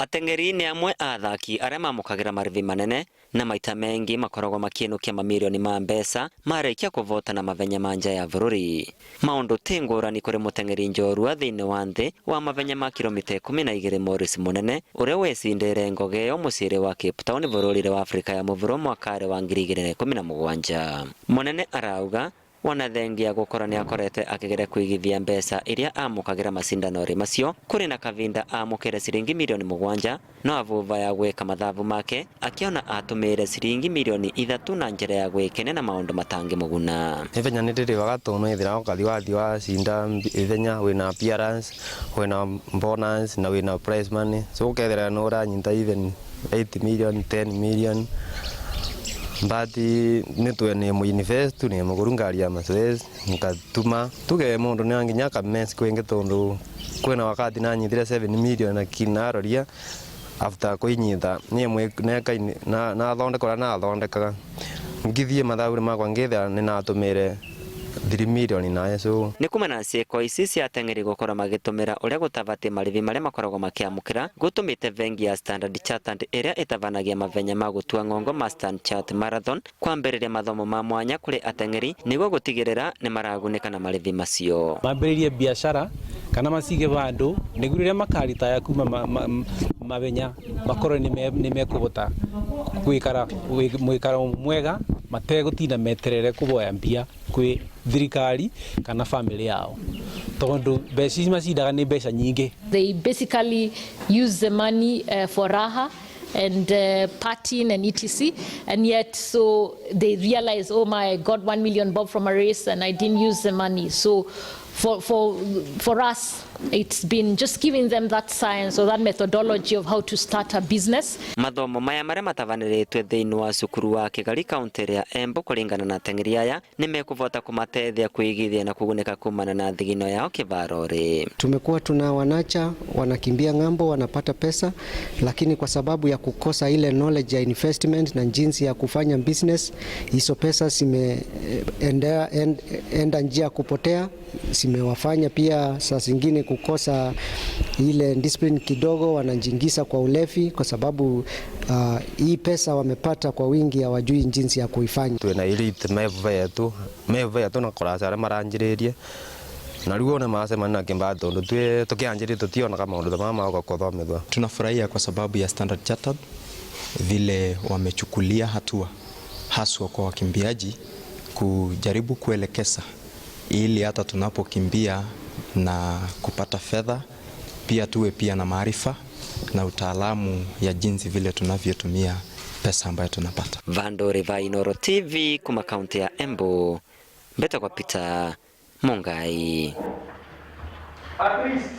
Ateng'eri nĩ amwe a athaki arĩa mamũkagĩra marĩvi manene na maita mengi makoragwo makĩinũkia mamirioni ma mbeca marĩkia kũvotana mavenya ma nja ya bũrũri. Maũndũ ti ngũrani kũrĩ mũteng'eri njorua thĩinĩ wa nthĩ wa mavenya ma kilomita 12 Morris Munene ũrĩa wecindĩire ngoge ĩyo mũciĩ wa Cape Town bũrũri wa Afrika ya mũvuro mwaka wa 2017. Munene arauga wona thengia gũkorwo nĩ akoretwe akĩgeria kũigithia mbeca iria amũkagĩra macindano-rĩ macio kũrĩ na kavinda amũkĩre ciringi mirioni 7 no avuva ya gwĩka mathabu make akiona atũmĩire ciringi mirioni 3 na njĩra ya gwĩkenia na maũndũ matangĩmũguna. Ithenya nĩ rĩrĩvaga tondũ nĩwĩthĩraga ũkathi wathi wacinda ithenya wĩna appearance, wĩna bonus na wĩna prize money, so ũkethĩra nĩ ũranyita even 8 million, 10 million, but nĩ nĩ mũinvest nĩ mũgũru ngari ya mazoezi nkatuma tuge mundu nĩ nginya akamess kwingi tondu kwina wakati nanyitire 7 million lakini naroria after kuinyita nie nathondeka uria nathondekaga ngithie mathabu makwa ngithira ni natumire 3 million naye so Nĩ kumana na ciĩko ici cia ateng'eri gũkorwo magĩtũmĩra ũrĩa gũtabatiĩ marĩvi marĩa makoragwo makĩamũkĩra gũtũmĩte bengi ya Standard Chartered ĩrĩa ĩtabanagia mavenya ma gũtua ng'ongo ma Stanchart Marathon kwambĩrĩria mathomo ma mwanya kũrĩ ateng'eri nĩguo gũtigĩrĩra nĩ maragunĩka na marĩvi macio. Mambĩrĩrie biacara kana macige vandu nĩguo rĩrĩa makaritaya kuma mavenya makorwo nĩ mekũhota gwikara mwikaro mwega mategũtinda meterere kũboya mbia kwĩ thirikari kana family yao tondu mbeca ici macindaga nĩ mbeca nyingĩ. They basically use the money for raha and partying and etc. And yet, so they realize, "Oh my, I got 1 million bob from a race and I didn't use the money." So for us, it's been just giving them that science or that methodology of how to start a business. Mathomo maya marĩa matabanĩrĩtwe thĩinĩ wa cukuru wa Kĩgari kaunti ya Embu kũringana na ateng'eri aya nĩ mekũvota kũmatethia kwĩigithia na kugunĩka kumana na thigino yao kĩvaro-rĩ. Tumekuwa tuna wanacha wanakimbia ng'ambo, wanapata pesa, lakini kwa sababu ya kukosa ile knowledge ya investment na jinsi ya kufanya business, hizo pesa zimeenda enda njia ya kupotea, zimewafanya pia saa zingine kukosa ile discipline kidogo, wanajiingiza kwa ulevi kwa sababu hii pesa wamepata kwa wingi, hawajui jinsi ya kuifanya. Twina elite mevetu mevetu na kũraca arĩa maranjĩrĩrie na rĩu one macemania na kĩmbaa tondũ twĩ tũkĩanjĩrĩria tũtionaga maũndũ ta maya magoka kũthomithwa. Tunafurahia kwa sababu ya Standard Chartered vile wamechukulia hatua haswa kwa wakimbiaji kujaribu kuelekeza ili hata tunapokimbia na kupata fedha pia tuwe pia na maarifa na utaalamu ya jinsi vile tunavyotumia pesa ambayo tunapata. Vandori va Inoro TV kuma kaunti ya Embu mbeta kwa Peter Mungai. At least.